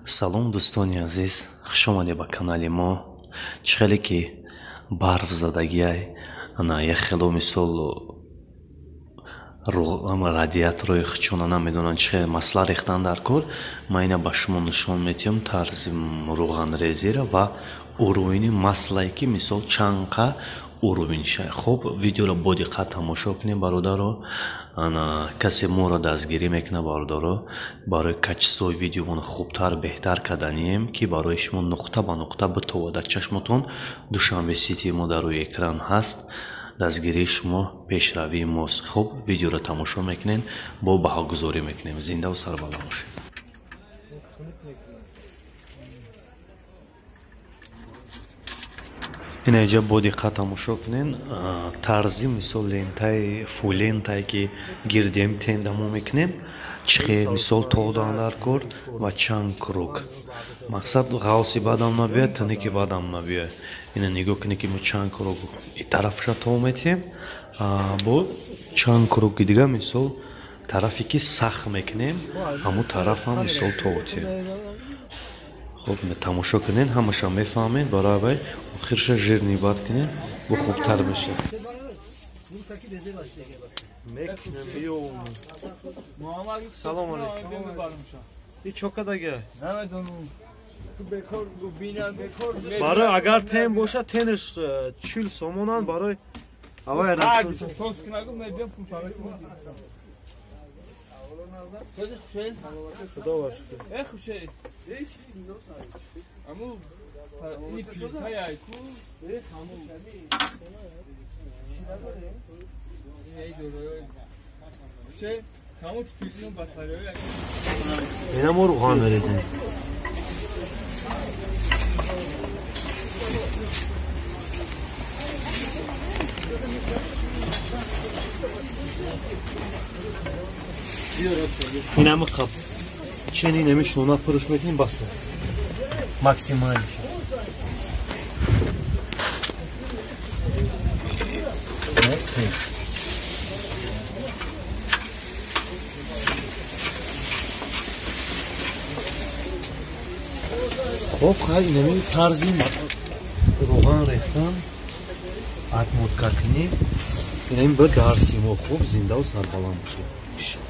Салом, дӯстони азиз, хуш омадед ба канали мо. Чӣ хеле ки барф задагиай, ана як хело мисол радиаторои хичона намедонанд чӣ хеле масла рехтан дар кор. Ман ина ба шумо нишон метиҳам тарзи рӯғанрезиро ва уровени маслае ки мисол чанд қа уровень ша. Хуб, видеоро бо диққат тамошо кунем, бародаро. Ана касе моро дастгирӣ мекунад, бародаро, барои качество и видеомон хубтар, беҳтар карданием, ки барои шумо нуқта ба нуқта битовад чашмотон. Душанбе Сити мо дар рӯи экран ҳаст. Дастгирии шумо пешравии мост. Хуб, видеоро тамошо мекунем, бо баҳогузорӣ мекунем. Зиндаву сарбаланд бошед. Ина иҷа бо диққат тамошо кунен тарзи мисол лентаи фулентае ки гирдем тенда мо мекунем, чӣ хел мисол тодан дар кор ва чанд круг. Мақсад ғавси бадам набиёяд, тиники бадам набиёяд. Ина нигоҳ кунед, ки мо чанд круг и тарафша то метиҳем, бо чанд круг и дига мисол тарафе ки сахт мекунем, ҳамун тарафам мисол тоотиҳем. Хуб тамошо кунед, ҳамаша мефаҳмед. Барои вай охирша жирный бад кунед, бо хубтар мешавад. Салом алейкум. И чокадага? Барои агар тен бошад, тенаш 40 сомонан, барои авай. Худо ба шукр. Аму ини плитая ку аму ин ше каму плитину батарея. Ина мо рӯған мерезем. Инами қаб чени неми шона пурш мекунем, баса максимально. Хоб, хай, инами тарзи роған рехтан, отмотка кунӣ, инами ба дарси мо. Хуб, зиндаву сарбаланд бошед.